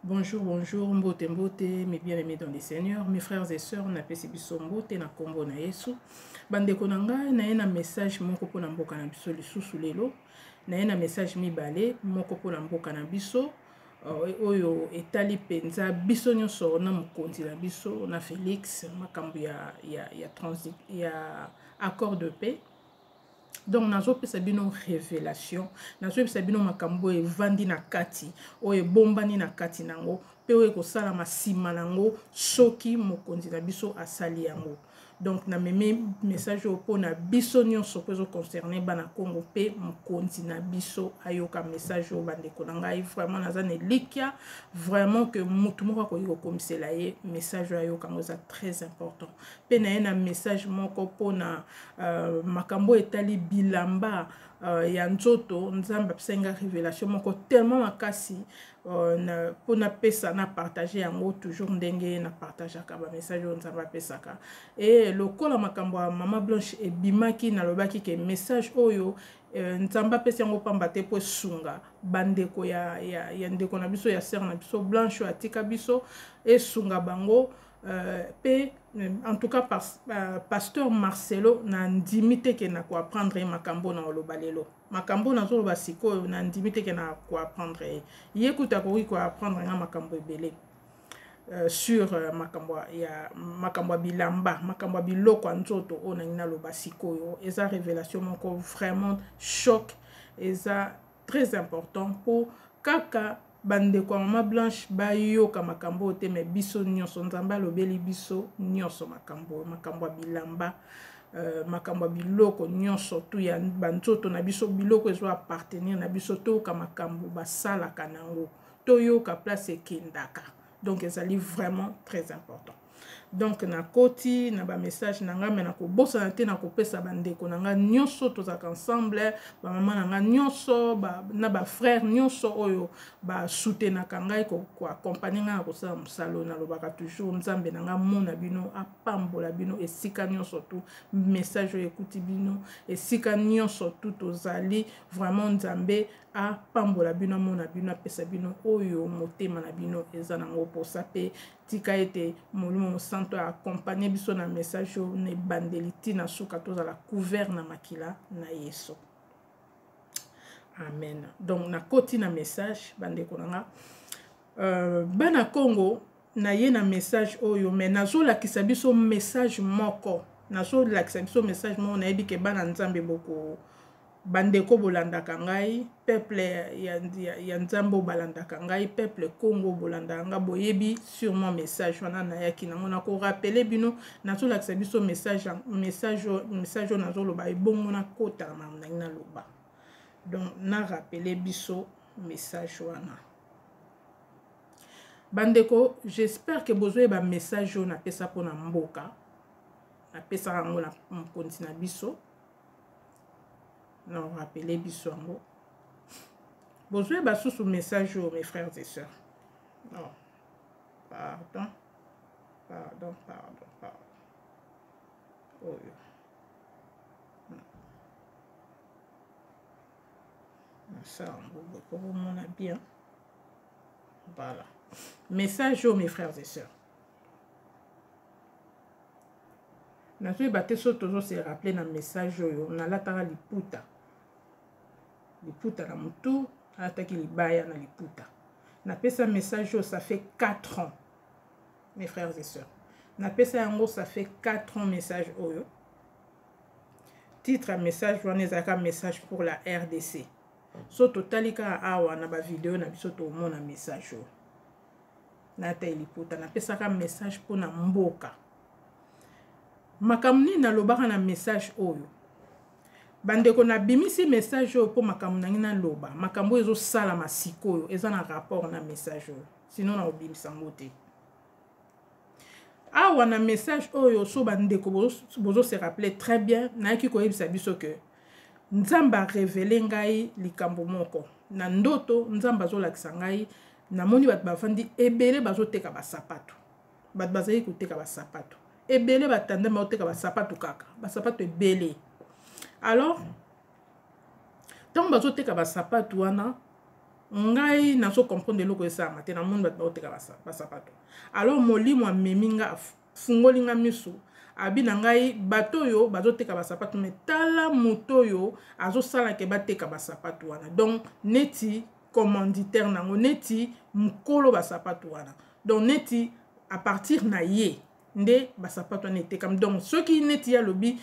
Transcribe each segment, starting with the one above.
Bonjour, bonjour, mbote mbote, mes bien-aimés dans le Seigneur, mes frères et sœurs, napesi biso mbote na kombo na Yesu. Bandeko na ngai, naye na message moko pona mboka na biso lisusu lelo. Naye na message mibale, moko pona mboka na biso, euh, oyo etali penza biso nyonso na mokonzi na biso na Felix, makambo ya ya ya transit ya accord de paix. Donc nazopesa bino révélation, nazoyebisa bino makambo oyo evandi na kati, oyo ebombani na kati nango, mpe oyo ekosalama nsima nango soki mokonzi na biso asali yango. Donc namemi message oyo mpona biso nyonso mpo ezoconcerne bana Congo mpe mokonzi na biso ayoka message oyo. Bandeko na ngai, vraiment naza na elikya vraiment que motu moko akoki kokomisela ye message oyo ayoka yango, eza très important. Mpe na ye na message moko mpona makambo oyo etali bilamba ya nzoto. Nzambe apesaki nga révélation moko tellement makasi mpo napesa, na partage yango toujours ndenge na partageaka bamessage oyo Nzambe apesaka. E lokola makambo ya Mama Blanche ebimaki, nalobaki ke message oyo Nzambe apesi yango pamba te mpo esunga bandeko ya ndeko na biso, ya sœur na biso Blanche oyo atika biso, esunga bango mpe en tout cas pasteur Marcelo, na ndimi te ke na koapprendre ye makambo na oloba lelo. Makambo nazoloba sikoyo, na ndimi te ke na koapprendre ye. Ye kuta akoki koapprendre nga makambo ebele sur makambo ya bilamba, makambo ya biloko ya nzoto oyo nangi naloba sikoyo. Eza révélation moko vraiment choc, eza très important mpo kaka bandeko ya Mama Blanche bayoka makambo oyo te, me biso nyonso Nzambe alobeli biso nyonso makambo oyo, makambo ya bilamba, makambo ya biloko nyonso tu ya banzoto na biso, biloko ezo appartenir na biso. Toyoka makambo basalaka nango, toyoka place ekendaka. Donc ezali vraiment très important. Donc nakoti na bamessage na ngai, me nakobosana te nakopesa bandeko na ngai nyonso tozalaka ensemble, bamama na ngai nyonso na bafrère nyonso oyo basoutenaka ngai, koaccompagne ngai na kosala mosala oyo. Nalobaka toujours, Nzambe na ngai mona bino, apambola bino esika nyonso tu message oyo ekuti bino, esika nyonso tu tozali. Vraiment Nzambe apambola bino, amona bino, apesa bino oyo motema na bino eza nango posa, mpe tika ete Molimo Mosantu accompagne biso na message oyo na ebandeli ntina suka, tozala couvert na makila na Yesu. Amen. Donc nakoti na message, bandeko na nga, bana Congo, naye na message oyo, me nazolakisa biso message moko, nazolakisa biso message moko. Nayebi ke bana Nzambe boko, bandeko bolandaka ngai, peuple ya Nzambe oyo balandaka ngai, peuple Congo bolandaka ngai, boyebi sûrement message wana nayaki nango. Nakorappeler bino, nazolakisa biso message, message, message oyo nazoloba ebongo nakota na ndenge naloba. Donc narappeler biso message wana, bandeko. J'espère ke bozoyeba message oyo napesa mpona mboka, napesaka yango na mokonzi na biso. Na rappeler biso yango, bozoyeba susu message oyo, mes frères et sœurs? Non, pardon, pardon, pardon, pardon, oyo nasala yango boye po bomona bien. Voilà message oyo, mes frères et sœurs. Nazoyeba te so tozose rappeler na message oyo. Nalataka liputa, liputa na motu, alataki libaya na liputa. Napesa message oyo, ça fait 4 ans, mes frères et sœurs. Napesa yango, ça fait 4 ans, message oyo. Titre ya message wana ezalaka message pour la RDC. So totali kaka awa na bavideo na biso, tomona message oyo. Nata liputa, napesaka message mpona mboka. Makambo nini nalobaka na message oyo, bandeko? Nabimisi message oyo mpo makambo nangi naloba, makambo oyo ezosalama sikoyo eza na rapport na message oyo, sinon nakobimisa yango te. Awa na message oyo, so bandeko bozose rappeler très bien, nayaki koyebisa biso ke Nzambe arévéler ngai likambo moko na ndoto. Nzambe azolakisa ngai, namoni bato bafandi ebele, bazoteka basapato. Bato bazali koteka basapato ebele, batandami, bazoteka basapato, kaka basapato ebele. Alors ntango bazoteka basapato wana, Ngai nazo comprendre eloko esalama te, namoni bato baoteka basapato. Alors molimo amemi nga, afungoli nga miso, abi na ngai bato oyo bazoteka basapato, me tala moto oyo azosala ke bateka basapato wana. Donc neti commanditaire nango, neti mokolo basapato wana, donc neti à partir na ye nde basapato wana etekami. Donc soki neti ye alobi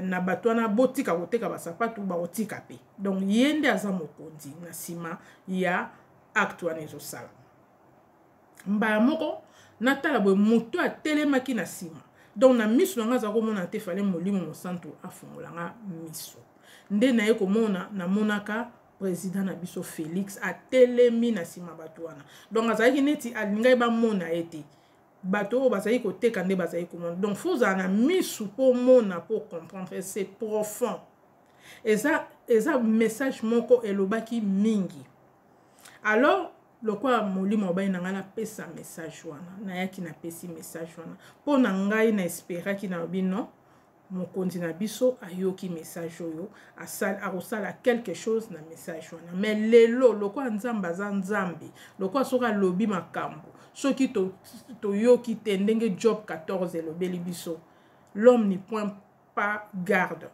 na bato wana botika koteka basapato, bakotika mpe. Donc ye nde aza mokonzi na nsima ya acte wana ezosala. Mbala moko natala boye, moto atelemaki na nsima, donc na miso na nga aza komona te. Fale Molimo Mosantu afungola nga miso, nde naye komona, namonaka président na biso Félix atelemi na nsima bato wana. Donc azalaki neti alingaki bamona ye te, bato oyo bazali koteka nde bazali komona. Donc faut ozala na misu mpo omona, mpo comprendre, c'est profond. Eza message moko elobaki mingi. Alors lokola molimo obai na ngai napesa message wana, nayaki napesi message wana. Mpo na ngai na esperaki, nalobi non, mokonzi na biso ayoki message oyo, akosala quelque chose na message wana. Mais lelo, lokola Nzambe aza Nzambe, lokola soki alobi makambo, soki toyoki te, ndenge Job 14 elobeli biso, l'homme n'y point pas garde.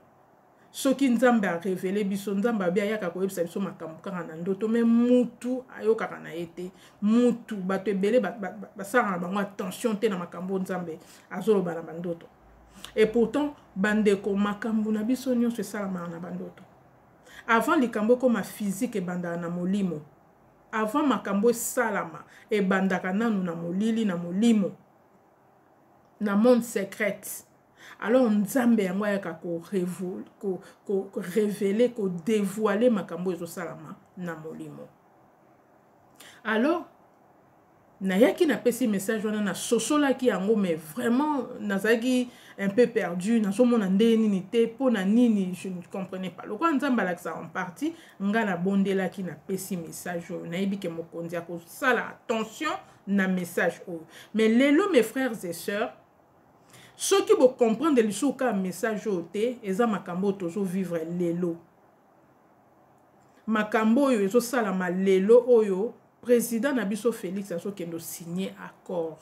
Soki Nzambe arévéler biso, Nzambe abi ayaka koyebisa biso makambo kaka na ndoto, me mutu ayokaka na ye te. Mutu, bato ebele basalaka na bango attention te na makambo Nzambe azoloba na bandoto. Et pourtant, bandeko, makambo na biso nyonso esalamaka na bandoto. Avant likambo ekóma physique, ebandaka na molimo. Avant makambo esalama, ebandaka nanu na molili, na molimo, na monde secrète. Alors Nzambe yango ayaka korévéler, kodévoiler makambo ezosalama na molimo. Alors nayaki napesi message wana, nasosolaki yango, mais vraiment nazalaki un peu perdu, nazomona ndenge nini te, mpo na nini, je ne comprenais pas. Lokola Nzambe alakisaka en partie, nga nabondelaki, napesi message oyo, nayebi ke mokonzi akosala attention na message oyo. Mais lelo, mes frères et sœurs, soki bocomprendre lisusu kaka message oyo te, eza makambo oyo tozovivre lelo, makambo oyo ezosalama lelo oyo. Président na biso Félix azokende osigne accord,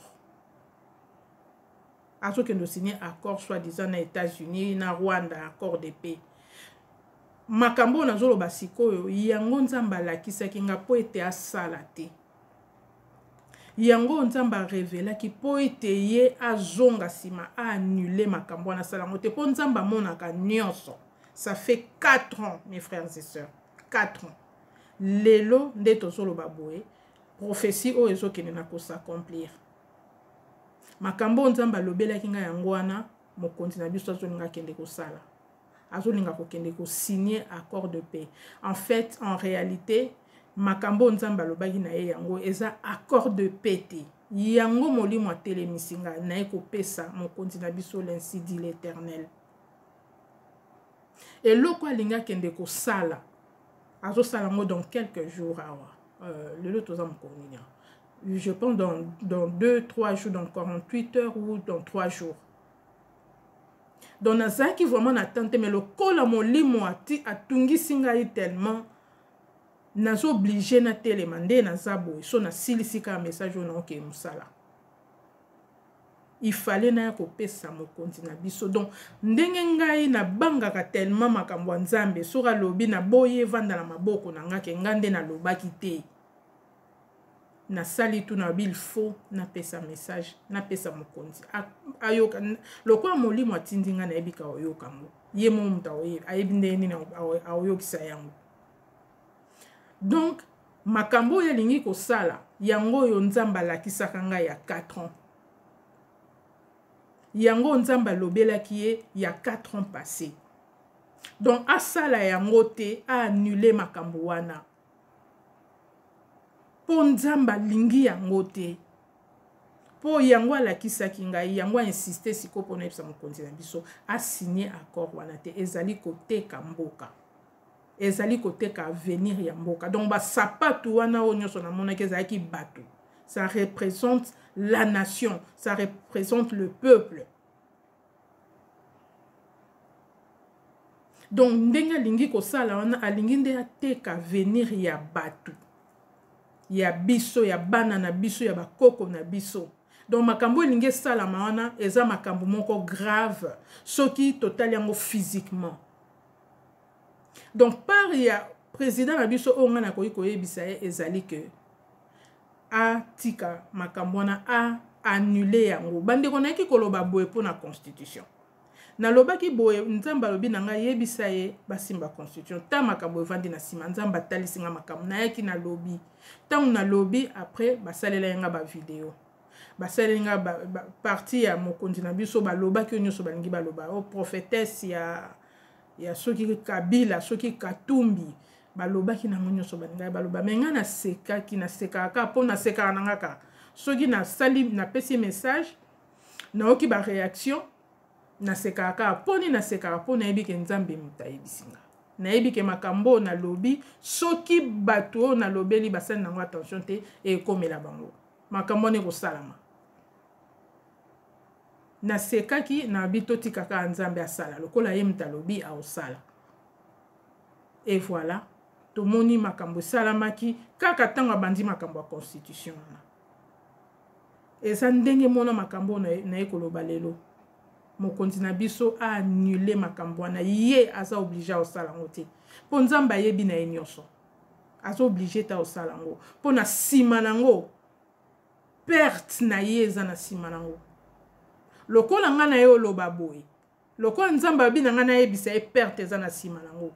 azokende osigne accord soi-disant na États-Unis, na Rwanda, accord de paix. Makambo oyo nazoloba sikoyo, yango Nzambe alakisaki nga mpo ete asala te, yango Nzambe arevelaki mpo ete ye azonga nsima, aannuler makambo wana, asala yango te, mpo Nzambe amonaka nyonso. Ça fait 4 ans, mes frères et sœurs, 4 ans. Lelo nde tozoloba boye, prophétie oyo ezokende na kos'accomplir. Makambo oyo Nzambe alobelaki ngai, yango wana mokonzi na biso azolinga akende kosala, azolinga kokende kosigne accord de paix. En fait, en réalité, makambo oyo Nzambe alobaki na ye, yango eza accord de paix te. Yango molimo atelemisi ngai, naye kopesa mokonzi na biso l'ainsi dit l'Éternel. Eloko alingi akende kosala, azosala yango dans quelques jours awa. Lelo toza mokolo nini? Je pense dans 2 3 jours, dans 48 heures ou dans 3 jours. Donc nazalaki vraiment na temps te, mais lokola molimo atungisi ngai tellement, naza obligé natelema nde naza boye. So nasilisi kaka message oyo, naokee mosala. Il fallait naya kopesa mokonzi na biso. Donc ndenge ngai nabangaka tellement makambo ya Nzambe, soki alobi, naboyi evanda na maboko na nga ke nga nde nalobaki te. Nasali tu, nalobi il faut napesa message, napesa mokonzi ayoka. Lokola molimo atindi ngai, nayebi ka oyoka yango, ye mo moto ayebi ndenge nini aoyokisa yango. Donc makambo oyo alingi kosala, yango oyo Nzambe alakisaka ngai ya 4 ans, yango Nzambe alobelaki ye ya 4 ans passé. Donc asala yango te, aannuler makambo wana, mpo Nzambe alingi yango te, mpo yango alakisaki ngai yango. Ainsiste sikoyo mpona yebisa mokonzi na biso asigne accord wana te. Ezali koteka mboka, ezali koteka avenir ya mboka. Donc basapatu wana oyo nyonso namonaki ezalaki bato, ça représente la nation, ça représente le peuple. Donc ndenge alingi kosala wana, alingi nde ateka avenir ya bato. Ya biso, ya bana na biso, ya bakoko na biso. Donc makambo elingi esalama wana eza makambo moko grave soki totali yango physiquement. Donc part ya président na biso oyo ngai nakoki koyebisa ye ezali ke atika makambo wana, a annuler yango. Bandeko, nayaki koloba boye mpo na constitution. Nalobaki boye, Nzambe alobi na ngai: yebisa ye basimba constitution ta makambo evandi na nsima. Nzambe atalisi nga makambo. Nayaki, nalobi. Ntango nalobi, après basalela ye nga bavideo, basaleli nga ba, parti ya mokonzi na biso. Balobaki oyo nyonso balingi baloba, o prophétesse ya soki Kabila, soki Katumbi. Balobaki nango nyonso balingaki baloba. Me ngai nasekaki, nasekaka kaka mpo nasekaka na nga kaka. Soki nasali, napesi message, nayoki baréaction, nasekaka kaka. Mponi nasekaka? Mpo nayebi ke Nzambe moto ayebisi nga. Nayebi ke makambo oyo nalobi, soki bato oyo nalobeli basali nango attention te, ekomela bango makambo wana, ekosalama. Nasekaki, nabi totika kaka Nzambe asala lokola ye moto alobi aosala. Et voilà, tomoni makambo esalamaki kaka ntango abandi makambo ya constitution wana. Eza ndenge mona makambo oyo naye koloba lelo. Mokonzi na biso aannuler makambo wana. Ye aza obligé aosala yango te, mpo Nzambe ayebi na ye nyonso. Aza obligé te aosala yango, mpo na nsima nango perte na ye eza na nsima nango. Lokola ngai na ye oloba boye, lokola Nzambe abi na ngai nayebisa ye, perte eza na nsima nango,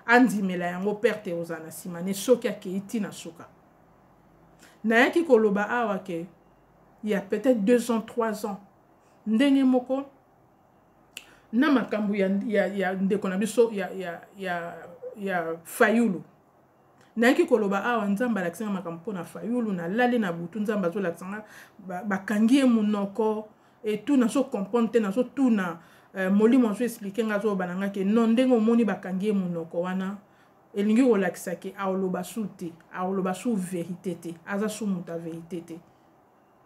andimela yango. Perte ozala na nsima ne soki akei ntina suka. Nayaki koloba awa ke ya peut-être 2 ans, 3 ans, ndenge moko na makambo ya ndeko na biso ya Fayulu. Nayaki koloba awa, Nzambe alakisi nga makambo mpo na Fayulu. Nalali na butu, Nzambe azolakisa nga bakangi ye monoko etu. Nazocomprendre te, nazotuna molimo, azoexpliquer nga, azoloba na nga ke non, ndenge omoni bakangi ye monoko wana, elingi kolakisa ke aoloba su te, aoloba su vérité te, aza su moto ya vérité te.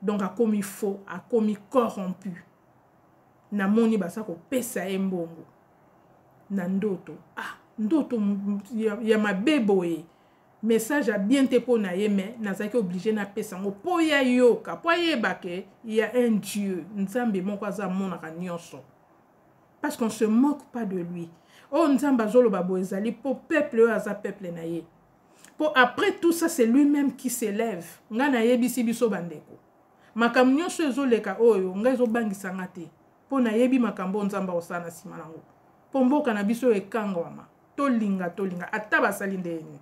Donc akomi faux, akomi corrompu. Namoni baza kopesa ye mbongo na ndoto. Ah, ndoto ya mabe boye, message ya bien te mpo na ye. Me nazalaki obligé napesa yango mpo ya yoka, mpo ayeba ke ya un Dieu, Nzambe moko aza, amonaka nyonso, parce qu'on se moque pas de lui. Oyo Nzambe azoloba boye ezali mpo peuple oyo aza peuple na ye, mpo après tout ça, c'est lui-même qui s'élève. Ngai nayebisi biso bandeko, makambo nyonso ezoleka oyo, ngai ezobangisa nga te, mpo nayebi makambo oyo Nzambe akosala na nsima nango, mpo mboka na biso oyo ekangwama. Tolinga, tolinga ata basali ndenge,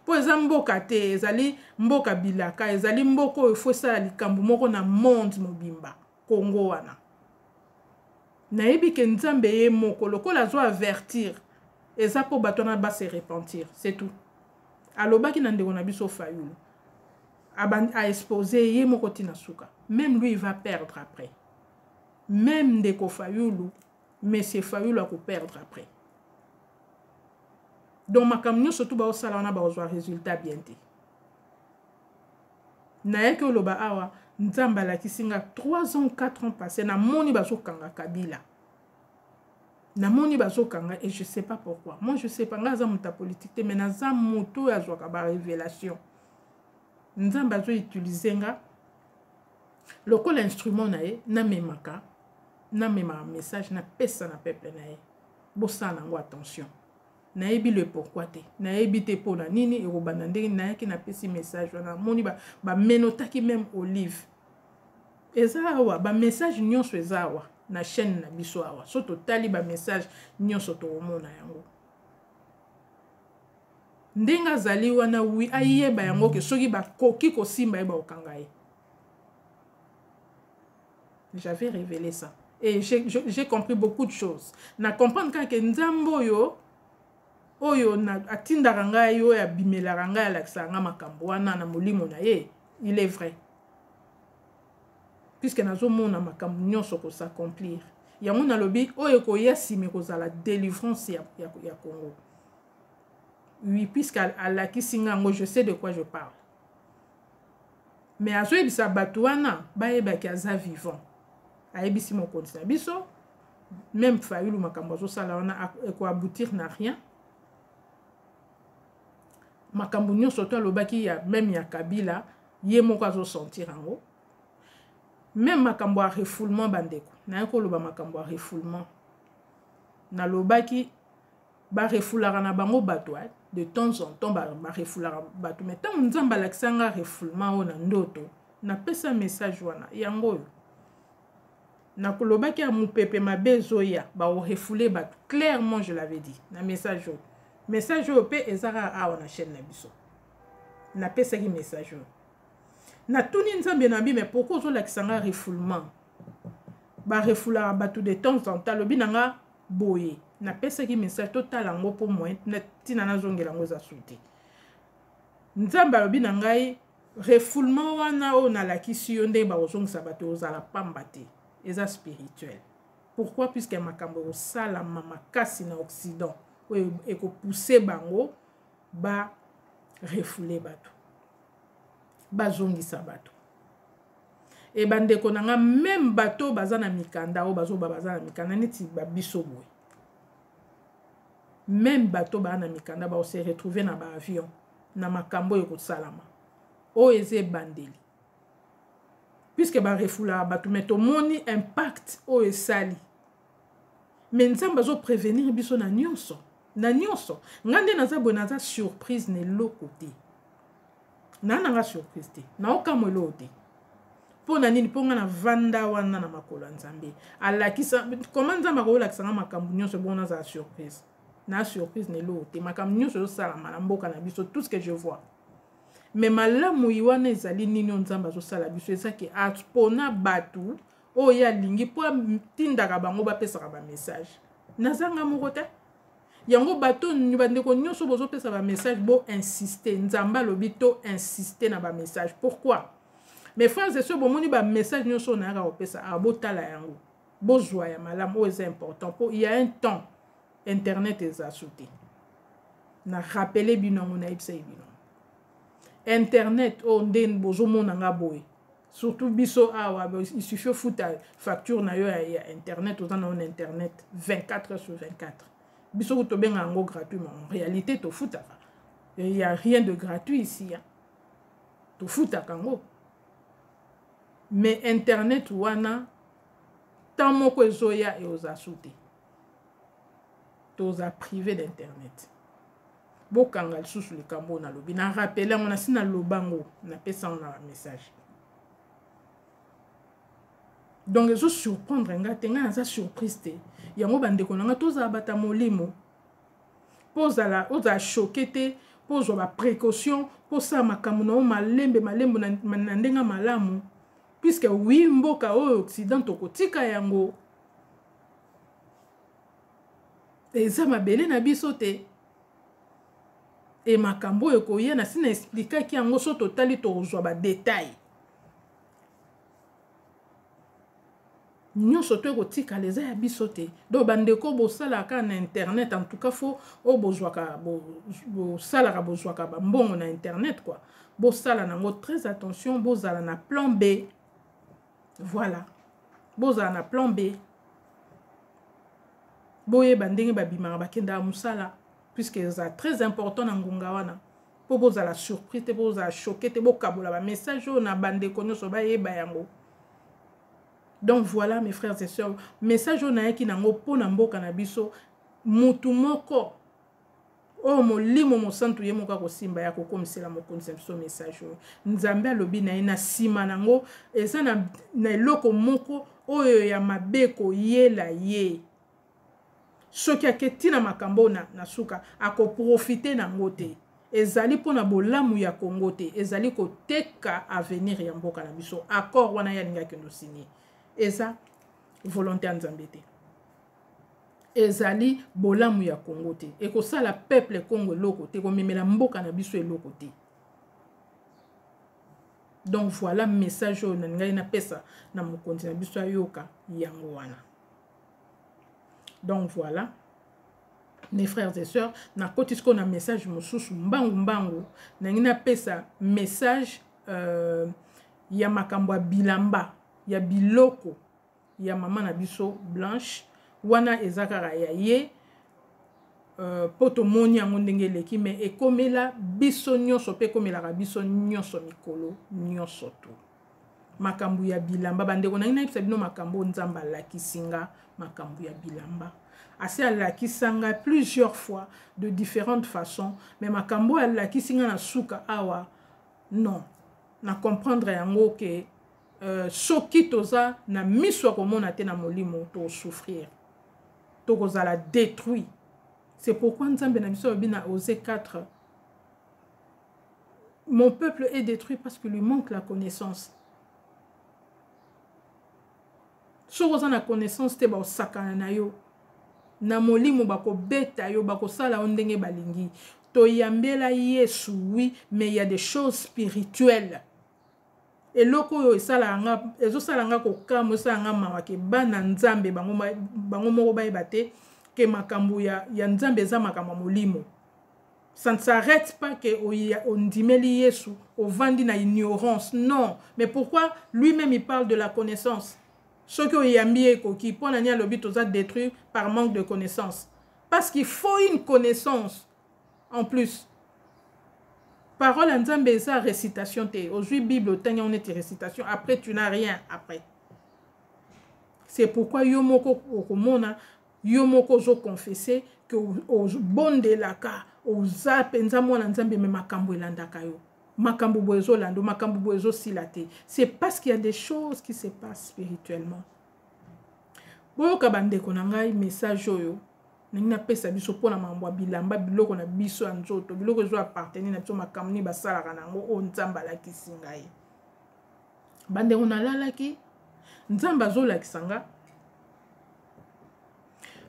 mpo eza mboka te, ezali mboka bilaka, ezali mboka oyo fo esala likambo moko na monde mobimba, Kongo wana. Nayebi ke Nzambe ye moko lokola azo avertir, eza mpo bato wana base repentir, c'est tout. Alobaki na ndeko na biso Fayulu, aexposer ye moko ntina suka. Même lui, il va perdre après. Même ndeko Fayulu, monsieur Fayulu akoperdre après. Donc makambo nyonso tu baosala wana, bakozwa résultat bien te. Nayaki oloba awa, Nzambe alakisi nga 3 ans, 4 ans passé, namoni bazokanga Kabila, namoni bazokanga, et je sais pas pourquoi. Moi, je sais pas, nga aza moto ya politique te, mais naza moto oyo azwaka barévélation. Nzambe azoutiliser nga lokola instrument na ye. Namemaka message, napesa na peuple na ye. Bosala nango attention. Nayebi le pourquoi te, nayebi te mpo na nini ekobanda ndenge. Nayaki, napesi message wana, namoni bamenotaki même Olive. Eza awa, bamessage nyonso eza awa na chaîne na biso awa. So totali bamessage nyonso, tokomona yango ndenge azali wana. Wi, ayeba yango ke soki bakoki kosimba ye, bakokanga ye. J'avais révélé ça et j'ai compris beaucoup de choses. Na comprendre kaka ke Nzambe oyo atindaka ngai, oyo abimelaka ngai, alakisaka ngai makambo wana na molimo na ye, il est vrai, puisque nazomona makambo nyonso kos'accomplir. Yango nalobi, oyo ekoya nsima ekozala délivrance ya Congo. Oui, puisque alakisi nga yango, je sais de quoi je parle. Mais azoyebisa bato wana bayebaki aza vivant. Ayebisi mokonzi na biso, même Fayulu, makambo azosala wana ekoaboutir na rien. Makambo nyonso to alobaki ya même ya Kabila, ye moko azosentir yango. Même makambo ya refoulement, bandeko, naye koloba makambo ya refoulement, nalobaki barefoulaka na bango bato de temps en temps, barefoulaka bato. Mais ntango Nzambe alakisa nga refoulement oyo na ndoto, napesa message wana. Yango oyo nakolobaki ya mopepe mabe ezoya, baorefouler bato. Clairement, je l'avais dit na message oyo. Message oyo mpe eza kaka awa na chaîne na biso. Napesaki message oyo, natuni Nzambe na bi: "Mais pourquoi ozolakisa nga refoulement? Barefoulaka bato de temps en temps." Alobi na nga boye, napesaki message, totala yango mpo moyen ntina nazongela yango eza su te. Nzambe alobi na ngai: "Refoulement wana oyo nalakisi yo, ndenge bakozongisa bato, ozala pamba te, eza spirituel." Pourquoi? Puisque makambo ekosalama makasi na Occident oyo ekopousse bango barefouler bato, bazongisa bato. E bandeko na nga, même bato baza na mikanda, oyo bazoba baza na mikanda neti babiso boye, même bato baa na mikanda bakose retrouver na baavion na makambo oyo ekosalama. Oyo eza ebandeli, puisque barefoulaka bato, mais tomoni impact oyo esali. Mais Nzambe azoprévenir biso na nyonso, na nyonso. Nga nde naza boye, naza surprise na eloko te, naa nanga surprise te, naokamwa eloko te. Mpo na nini? Mpo nga navanda wana na makolo ya Nzambe. Alakisa koma Nzambe akoyolakisa nga makambo nyonso bongo, nazala surprise na surprise na eloko te. Makambo nyonso ezosalama na mboka na biso, tout ce que je vois. Mais malamu wana ezali nini oyo Nzambe azosala biso? Ezaki apona bato oyo ye alingi mpo atindaka bango bapesaka bamessage. Nazanga moko te. Yango bato, bandeko nyonso bozopesa bamessage, boinsiste. Nzambe alobi to insiste na bamessage. Pourquoi? Mes frères et sœurs, bomoni bamessage nyonso oyo nayaka kopesa awa, botala yango, bozwa ya malamu oyo eza important, mpo il y a un temps internet eza su te. Na rappeler bino yango, nayebisaki bino, internet oyo nde bozomona nga boye, surtout biso awa, il suffit ofuta facture na yo ya internet, oza na yo na internet 24 heures sur 24. Biso ku tobenga yango gratuit, mais en réalité tofutaka. Il y a rien de gratuit ici, hein. Tofutaka yango. Mais internet wana, temps moko ezoya eoza su te, toza privé d'internet. Bokanga lisusu likambo oyo nalobi, na rappeler yango, nasi naloba yango, napesa yango na bamessage. Donc ezosurprendre nga te, ngai naza surprise te. Yango bandeko na nga, tozala bata molimo mpo ozala ozala choqué te, mpo ozwa baprécaution, mpo osala makambo na yo malembe malembe na ndenge malamu, puisque wi, mboka oyo Occident tokotika yango, eza mabele na biso te. E makambo oyo ekoya, na nsi na expliquaki yango. So totali, tokozwa badétail nyonso to ekotikala eza ya biso te. Donc bandeko, bosalaka na internet, en tout cas faut oyo bozwaka, bosalaka, bozwaka bambongo na internet quoi, bosala nango très attention, bozala na plan B. Voilà, bozala na plan B, boyeba ndenge babimaka, bakendaka mosala, puisque eza très important na ngonga wana, mpo bozala surprise te, bozala choqué te. Bokabola bamessage oyo na bandeko nyonso, bayeba yango. Donc voilà, mes frères et sœurs, message oyo nayaki nango mpo na mboka na biso. Mutu moko oyo Molimo Mosantu ye moko akosimba ya kokomisela mokonzi na biso message oyo Nzambe alobi na ye na nsima nango, eza na eloko moko oyo ya mabe koyela ye. Soki ake ntina makambo oyo na suka, akoprofiter nango te. Ezali mpona bolamu ya Kongo te, ezali koteka avenir ya mboka na biso. Accord wana ye alingi akende osigner, eza volonté ya Nzambe te, ezali bolamu ya Kongo te, ekosala peuple Kongo eloko te, ekomemela mboka na biso eloko te. Donc voilà message oyo nalingaki napesa na mokonzi na biso, ayoka yango wana. Donc voilà, mes frères et sœurs, nakoti sikoyo na message mosusu mbangu mbangu. Nangi napesa message ya makambo ya bilamba, ya biloko ya mama na biso Blanche. Wana eza kaka ya ye. Mpo tomoni yango ndenge eleki, mais ekomela biso nyonso mpe ekomelaka biso nyonso mikolo nyonso. To makambo ya bilamba, bandeko na ngai, nayebisa bino makambo oyo Nzambe alakisi nga. Makambo ya bilamba, asi alakisa ngai plusieurs fois, de différentes façons, mais makambo oyo alakisi nga na suka awa, non, na comprendre yango ke soki toza na miso ya komona te na molimo, tosouffrir, tokozala détruit. C'est pourquoi Nzambe na biso alobi na Osée 4: "Mon peuple est détruit parce qu'il lui manque la connaissance." Soki oza na connaissance te, bakosakana na yo na molimo, bakobeta yo, bakosala yo ndenge balingi. Toyambela Yesu, oui, mais il y a des choses spirituelles. Eloko oyo esalaka nga, ezosala nga kokamwa, esala nga mawa ke bana Nzambe bango, bango moko bayeba te ke makambo ya Nzambe eza makambo ya molimo. Ça ne s'arrête pas que ondimeli Yesu, ovandi na ignorance, non. Mais pourquoi lui-même il parle de la connaissance? Soki oyambi ye, ekoki. Mpo na nini alobi toza détruit par manque de connaissance? Parce qu'il faut une connaissance en plus. Parole ya Nzambe eza récitation te. Ozwi Bible, otangi yango neti récitation, après tu n'as rien après. C'est pourquoi yo moko okomona, yo moko ozoconfesse ke obondelaka, oza mpenza mwana Nzambe, mais makambo elandaka yo, makambo boye ezolanda, makambo boye ezosila te. C'est parce qu'il y a des choses qui se passent spirituellement. Boyoka, bandeko na ngai, message oyo ndenge napesa biso mpona makambo ya bilamba, biloko na biso ya nzoto, biloko ezo appartenir na biso, makambo nini basalaka na yango, oyo Nzambe alakisi ngai. Bandeko, nalalaki, Nzambe azolakisa nga,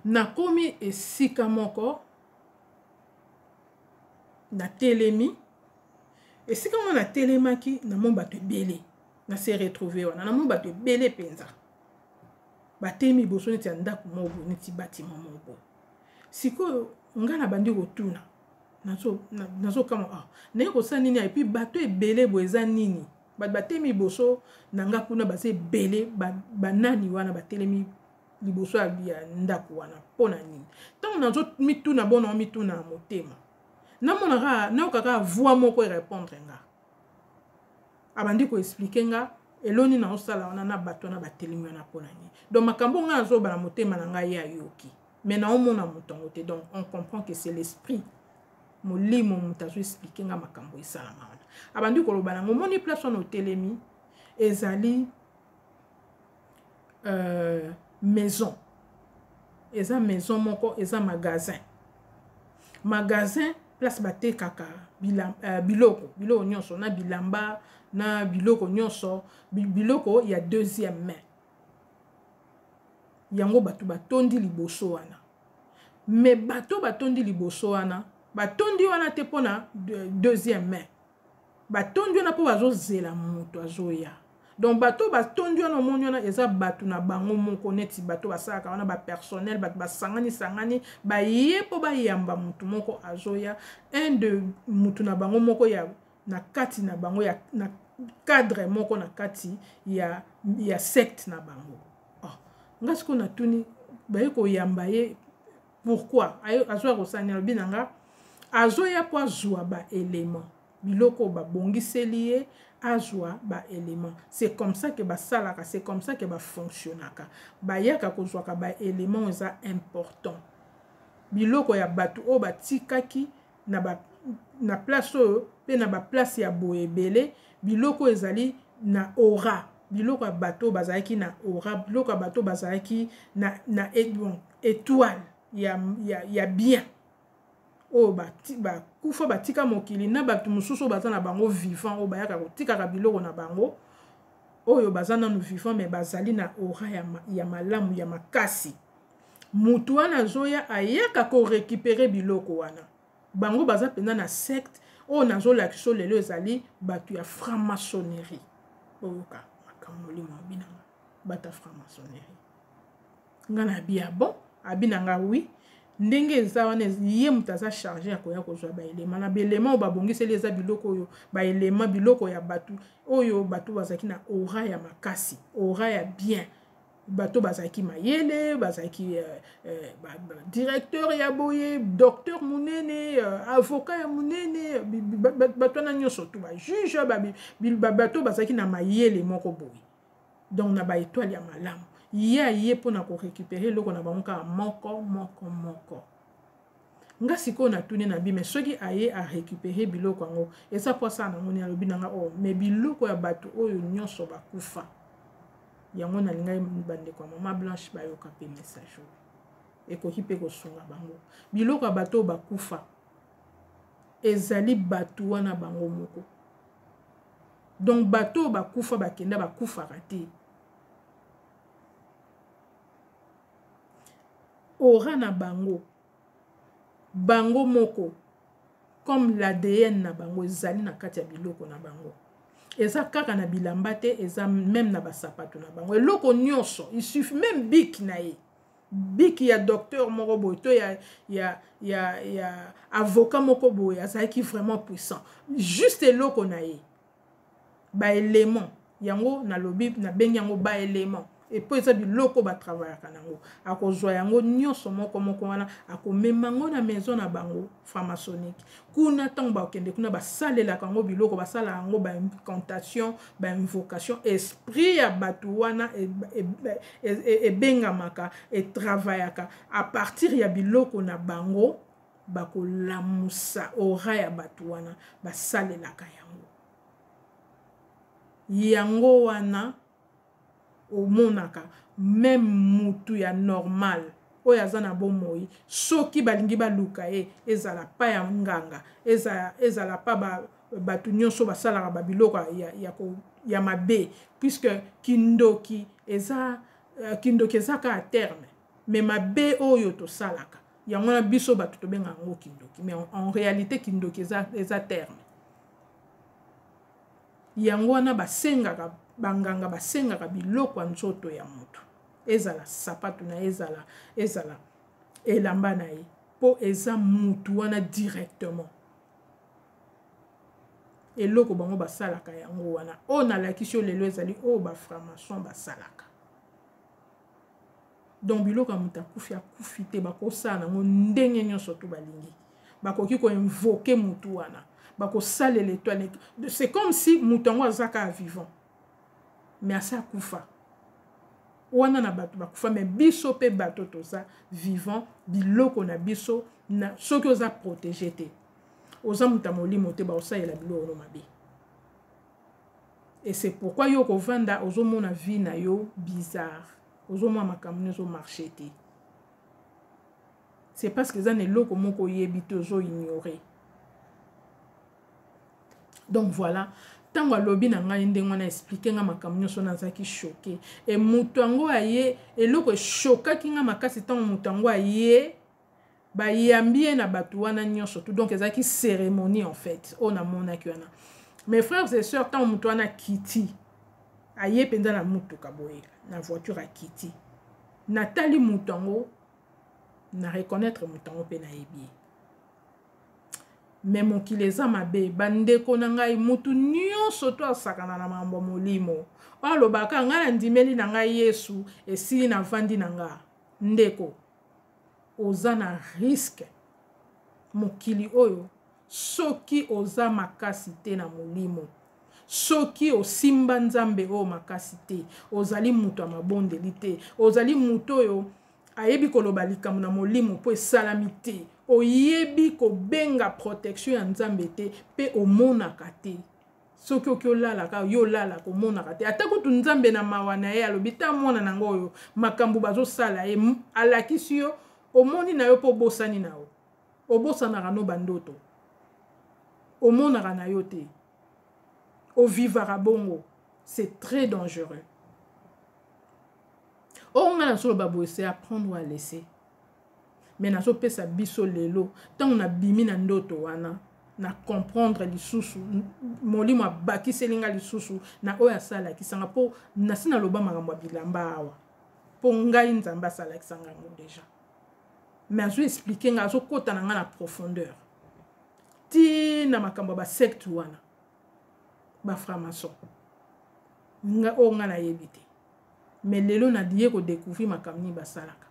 nakomi esika moko, natelemi esika moko. Natelemaki, namoni bato ebele. Na se retrouve wana, namoni bato ebele mpenza batelemi liboso neti ya ndako moko boye, neti bâtiment moko boye. Sikoyo ngai nabandi kotuna, nazokamwa: ah, naye kosala nini? Et puis bato ebele boye, eza nini? Bato batelemi liboso na nga kuna, baza ebele, banani wana batelemi liboso ya ndako wana? Mpo na nini? Ntango nazomituna bona, mituna na motema, namonaka, nayokaka voix moko erépondre nga, abandi koexpliquer nga eloni naosala wana na bato wana batelemi wana mpo na nini. Donc makambo ngai azoba na motema na ngai, ye ayoki, mais naomona moto yango te. Donc on comprend que c'est l'esprit, molimo, moto azoexpliquer nga makambo esalama wana. Abandi koloba nango: omoni place wana otelemi, ezali maison, eza maison moko, eza magasin, magasin place batekaka biloko nyonso, na bilamba, na biloko nyonso, biloko ya deuxième main. Yango bato batondi liboso wana. Mais bato batondi liboso wana, batondi wana te mpona deuxième main, batondi wana mpo bazozela moto azoya. Donc bato batondi wana, omoni wana, eza bato na bango moko, neti bato basalaka wana, bapersonnel, bato basangani sangani, baye mpo bayamba motu moko azoya, un de motu na bango moko ya na kati na bango, ya na cadre moko na kati ya secte na bango. Oh, nga sikoyo natuni: baye koyamba ye pourquoi? Azoya kosala nini? Alobi na nga azoya mpo azwa baélément, biloko babongiseli ye, azwa baélément. C'est comme ça ke basalaka, c'est comme ça ke bafonctionnaka. Bayaka kozwaka baélément eza important, biloko ya bato oyo batikaki na place oyo mpe na baplace ya boye ebele, biloko ezali na aura, biloko ya bato oyo bazalaki na aura, biloko ya bato oyo bazalaki na bon, étoile ya bien, oyo bakufa, batika mokili, na bato mosusu oyo baza na bango vivant, oyo bayaka kotikaka biloko na bango, oyo baza nanu vivant mais bazali na aura ya malamu, ya makasi. Mutu wana azoya, ayaka korécupérer biloko wana. Bango baza mpenza na secte oyo nazolakisa lelo, ezali bato ya franc-maçonnerie. Oyoka makambo molimo abinanga, bato ya franc-maçonnerie. Nga na abi: ah bon? Abinanga: oui, ndenge eza wana, ye moto aza chargé ya koya kozwa baélément na baélément oyo babongiseli. Eza biloko oyo, baélément, biloko ya bato oyo, bato bazalaki na aura ya makasi, aura ya bien. Bato bazalaki mayele, bazalaki directeur ya boye, docteur monene, avocat ya monene, bato wana nyonso tu, bajuge, bato bazalaki na mayele moko boye, donc na baétoile ya malamu. Ye aye mpona korécupérer eloko na bango kaka moko moko moko. Nga sikoyo natuni na bime, soki aye arécupérer biloko yango, eza mpo asala nango nini? Alobi nanga: "O oh, mais biloko ya bato oyo nyonso bakufa." Yango nalingai bandeko ya Mama Blanche bayoka mpe message oyo, ekoki mpe kosunga bango. Biloko ya bato oyo bakufa ezali bato wana bango moko. Donc bato oyo bakufa, bakenda, bakufaka te. Aura na bango, bango moko, comme l'ADN na bango ezali na kati ya biloko na bango. Eza kaka na bilamba te, eza même na basapato na bango, eloko nyonso. Il suffit même bic na ye, bic ya docteur moko boye to ya avocat moko boye azalaki vraiment puissant, juste eloko na ye, baélément yango nalobi, nabengi yango baélément epo eza biloko batravaillaka nango. Akozwa yango nyonso moko moko wana, akomema yango na maison na bango franc-maçonnique kuna. Ntango bakende kuna, basalelaka yango biloko, basalaka yango baincantation, bainvocation. Esprit ya bato wana ebengamaka, etravaillaka à partir ya biloko na bango. Bakolamusa aura ya bato wana, basalelaka yango. Yango wana omonaka même mutu ya normal oyo aza na bomoi, soki balingi baluka ye, ezala pa ya nganga, ezala pa bato nyonso basalaka babiloko ya mabe, puisque kindoki eza, kindoki eza kaka terme, mais mabe oyo tosalaka yango wana biso bato tobengaka yango kindoki. Mais en réalité kindoki eza terme. Yango wana basengaka, banganga basengaka biloko ya nzoto ya motu, ezala sapatu na ye, ezala elamba na ye, mpo eza mutu wana directement. Eloko bango basalaka yango wana. Oyo nalakisi yo lelo ezali oyo bafranc-maçon basalaka. Donc biloko ya moto akufi, akufi te, bakosala nango ndenge nyonso to balingi. Bakoki koinvoquer motu wana, bakosalela étoile. C'est comme si moto yango aza kaka vivant, mais asi akufa. Wana na bato bakufa, mais biso mpe bato toza vivant, biloko na biso na, soki oza protégé te, oza moto ya molimo te, bakosalela biloko no mabe. Et c'est pourquoi yo kovanda, ozomona vie na yo bizarre, ozomona makambo nyonso ezomarcher te. C'est parce que eza na eloko moko oyebi te, ozoignorer. Donc voilà, ntango alobi na ngai ndenge wana, expliquer nga makambo nyonso, nazalaki choqué. E moto yango aye, eloko echoquaki nga makasi, ntango moto yango aye, bayambi ye na bato wana nyonso tu. Donc ezalaki cérémonie en fait oyo namonaki wana. Mes frères et sœurs, ntango moto wana akiti, aye mpenza na mutuka boye, na voiture, akiti, natali moto yango, na reconnaître moto yango mpe nayebi ye. Mais mokili eza mabe, bandeko na ngai. Mutu nyonso to asakana na makambo ya molimo, oyo alobaka: "Ngai nandimeli na ngai Yesu, esili, navandi na nga." Ndeko, oza na risque. Mokili oyo, soki oza makasi te na molimo, soki osimba Nzambe oyo makasi te, ozali moto ya mabondeli te, ozali moto oyo ayebi koloba likambo na molimo mpo esalami te, oyebi kobenga protection ya Nzambe te, mpe omonaka te, soki oki olalaka, yo olalaka, omonaka te. Ata kutu Nzambe na mawa na ye alobi: "Ta mwana nango oyo, makambo bazosala ye." Alakisi yo, omoni na yo, mpo obosani na yo, obosanaka no bandoto, omonaka na yo te, ovivaka bongo, c'est très dangereux. Oyo ngai nazoloba boye, c'est à prendre ou à laisser, mais nazopesa biso lelo. Ntango nabimi na ndoto wana, na comprendre lisusu, molimo abakiseli nga lisusu na oyo asalakisanga, mpo nasi naloba makambo ya bilamba awa, mpo ngai Nzambe asalakisanga yango déjà, mais azo expliquer nga, azokɔta na nga na profondeur ti na makambo ya basecte wana, bafranc-maçon, oyo nga nayebi te. Mais lelo naye kodécouvrir makambo nini basalaka,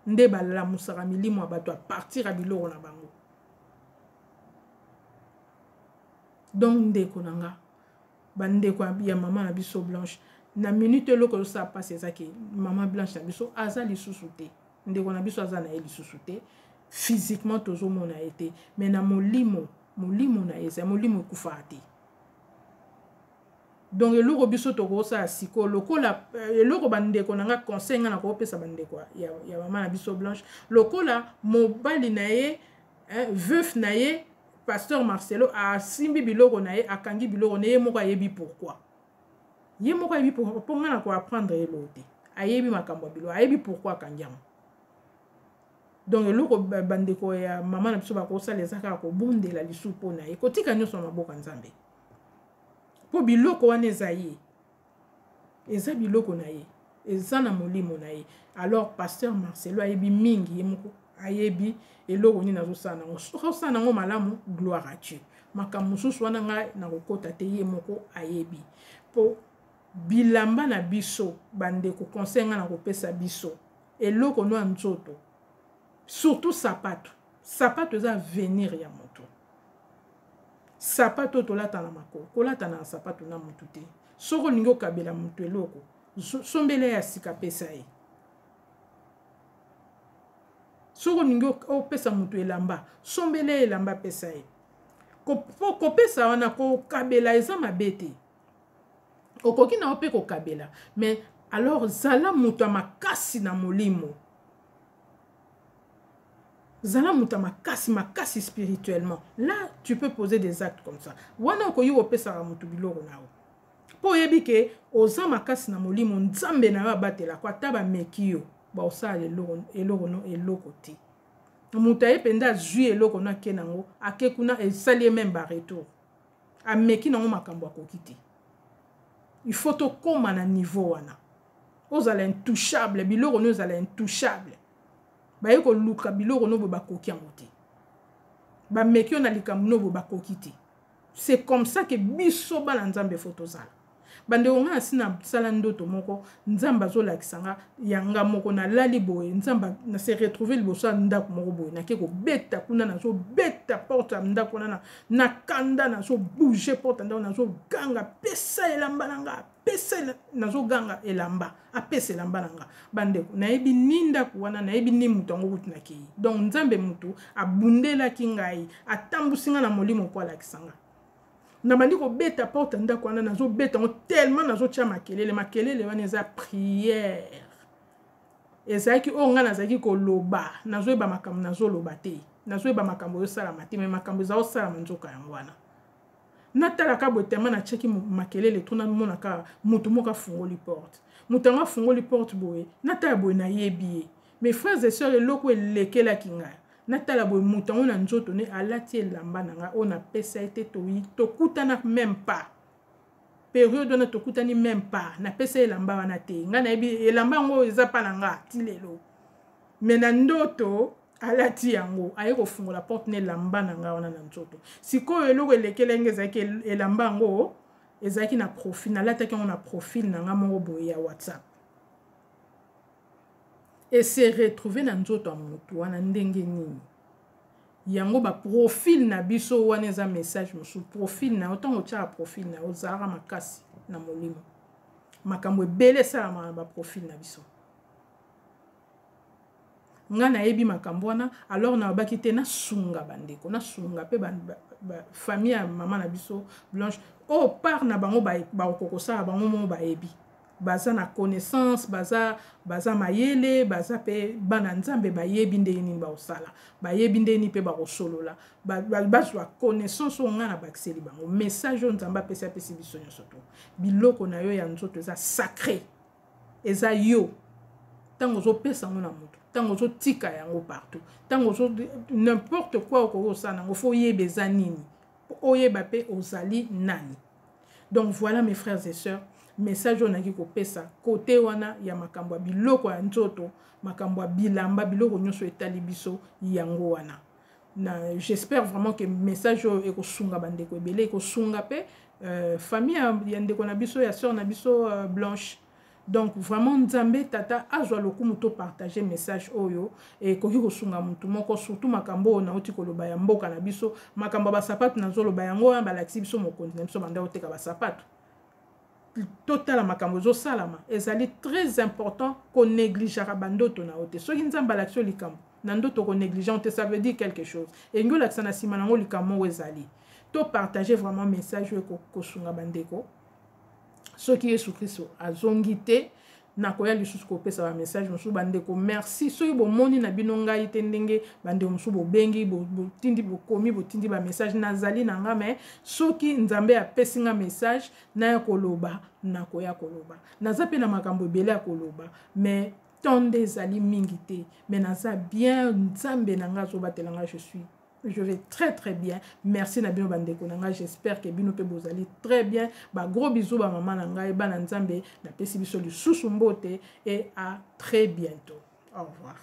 nde balamusaka milimo ya bato à partir ya biloko na bango. Donc ndeko na nga, bandeko ya mama na biso Blanche, na minute eloko ezosala mpasi ezaki mama Blanche na biso aza lisusu te. Ndeko na biso aza na ye lisusu te physiquement, tozomona ye te, mais na molimo, molimo na ye eza molimo ekufaka te. Donc eloko biso tokosala sikoyo, lokola eloko bandeko na nga, conseil nga na koopesa bandeko ya mama na biso Blanche, lokola mobali na ye, veuf na ye, pasteur Marcelo, asimbi biloko na ye, akangi biloko na ye moko, ayebi pourquoi. Ye moko ayebi pourquoi, mpo nga na koapprendre ye loo te. Ayebi makambo ya biloko, ayebi pourquoi akangi yango. Donc eloko bandeko ya mama na biso bakosala eza kaka kobondela lisusu mpo na ye, kotika nyonso na maboko ya Nzambe, mpo biloko wana eza ye, eza biloko na ye, eza na molimo na ye. Alors pasteur Marcelo ayebi mingi, ye moko ayebi eloko nini azosala nango. Soki osala nango malamu, gloire à Dieu. Makambo mosusu wana ngai nakokɔta te, ye moko ayebi. Mpo bilamba na biso, bandeko, conseil ngai nakopesa biso, eloko no ya nzoto, surtout sapato. Sapato eza avenir ya moto. Sapato oyo tolata na makolo, kolata na sapato na motu te. Soki olingi okabela moto eloko, sombela ya sika, pesa ye. Soki olingi opesa moto elamba, sombela ye elamba, pesa ye. Kopesa wana, kokabela eza mabe te, okoki na yo mpe kokabela, mais alors zala moto ya makasi na molimo, zala moto ya makasi makasi spirituellement. Là tu peux poser des actes comme ça. Wana okoki kopesaka moto biloko na yo, mpo oyebi ke oza makasi na molimo. Nzambe na yo abatelaka, ata bameki yo, baosala eloko no eloko te. Moto aye mpenza, azwi eloko no, ake nango, ake kuna, esali ye même baretour, ameki nango makambo akoki te. Il faut tokóma na niveau wana, ozala intouchable, biloko no ezala intouchable. Baye koluka biloko no boye, bakoki yango te. Bameki yo na likambo no boye, bakoki te. C'est comme ça que biso bana Nzambe faut tozala. Bandeko, ngai nasi nasala ndoto moko, Nzambe azolakisa nga yanga moko. Nalali boye, Nzambe, na se retrouve liboso ya ndako moko boye. Nake kobeta kuna, nazobeta porte ya ndako wana na kanda, nazobouge porte ya ndako, nazoganga: "Pesa elamba na nga, pesa!" Nazoganga elamba, apesa elamba na nga. Bandeko, nayebi ni ndako wana, nayebi ni moto yango kutu nakei. Donc Nzambe motu abundelaki ngai, atambusi ngai na molimo mpo alakisa nga. Nabandi kobeta porte ya ndako wana, nazobeta yango tellement, nazotia makelele. Makelele wana eza prière, ezalaki oyo ngai nazalaki koloba. Nazoyeba makambo nazoloba te, nazoyeba makambo oyosalama te, mais makambo eza osalama nzoka yango wana. Natalaka boye, tellement natiaki makelele to, namonaka motu moko afungoli porte. Moto yango afungoli porte boye, natala boye, nayebi ye. Mes frères et sœurs, eloko elekelaki ngai, natala boye, moto yango na nzoto ne alati elamba na ngai oyo napesa ye te. Tokutana même pas période wana, tokutani même pas. Napesa elamba wana te, ngai nayebi elamba yango eza mpa na nga ti lelo. Mais na ndoto alati yango, aye kofungola porte na elamba na ngai wana na nzoto. Sikoyo eloko elekelaki, ezalaki elamba yango ezalaki na profil, nalataki yango na profil na ngai moko boye ya WhatsApp. Ese retrouve na nzoto ya motu wana ndenge nini? Yango baprofil na biso wana eza message mosusu. Profil na yo, ntango otiaka profil na yo, ozalaka makasi na molimo. Makambo ebele esalamaka na baprofil na biso. Ngai nayebi makambo wana. Alors nalobaki te, nasunga bandeko, nasunga mpe famille ya mama na biso Blanche. Oyo part na bango bakoki kosala, bango moko bayebi, baza na connaissance, baza mayele, baza mpe bana Nzambe, bayebi ndenge nini bakosala, bayebi ndenge nini mpe bakosolola, bazwa connaissance oyo ngai nabakiseli bango. Message oyo Nzambe apesi biso nyonso to, biloko na yo ya nzoto eza sacré, eza yo. Ntango ozopesa yango na motu, ntango ozotika yango partout, ntango n'importe quoi okoki kosala yango, faut oyeba eza nini, oyeba mpe ozali nani. Donc voilà, mes frères et sœurs, message oyo nayaki kopesa kote wana ya makambo ya biloko ya nzoto, makambo ya bilamba, biloko nyonso etali biso, yango wana. Na j'espère vraiment que message oyo ekosunga bandeko ebele, ekosunga mpe famille ya ndeko na biso, ya sœur na biso Blanche. Donc vraiment, Nzambe Tata azwa lokumu. To partager message oyo ekoki kosunga mutu moko, surtout makambo oyo nauti koloba ya mboka na biso, makambo ya basapatu. Nazoloba yango wana, balakisi biso mokonzi na biso banda koteka basapatu. Totala makambo ezosalama. Ezali très important konégligeaka bandoto na yo te. Soki Nzambe alakisi yo likambo na ndoto, konégliger te, ça veut dire quelque chose. Elingi olakisa na nsima nango likambo moko ezali. Topartage vraiment message oyo ekosunga bandeko. Soki Yesu Kristo azongi te, nakoya lisusu kopesa bamessage mosusu. Bandeko, merci. Soki bomoni na bino ngai te, ndenge bandeko mosusu bobengi, botindi, bokomi, botindi bamessage, nazali na nga. Mais soki Nzambe apesi nga message naya koloba, nakoya koloba. Naza mpe na makambo ebele ya koloba, mais temps nde ezali mingi te. Mais naza bien, Nzambe na nga azobatela nga, je vais très très bien. Merci na bino, bandeko na ngai. J'espère que bino mpe bozali très bien. Bagros bisous, bamama na ngai, bana Nzambe. Napesi biso lisusu mbote et à très bientôt. Au revoir.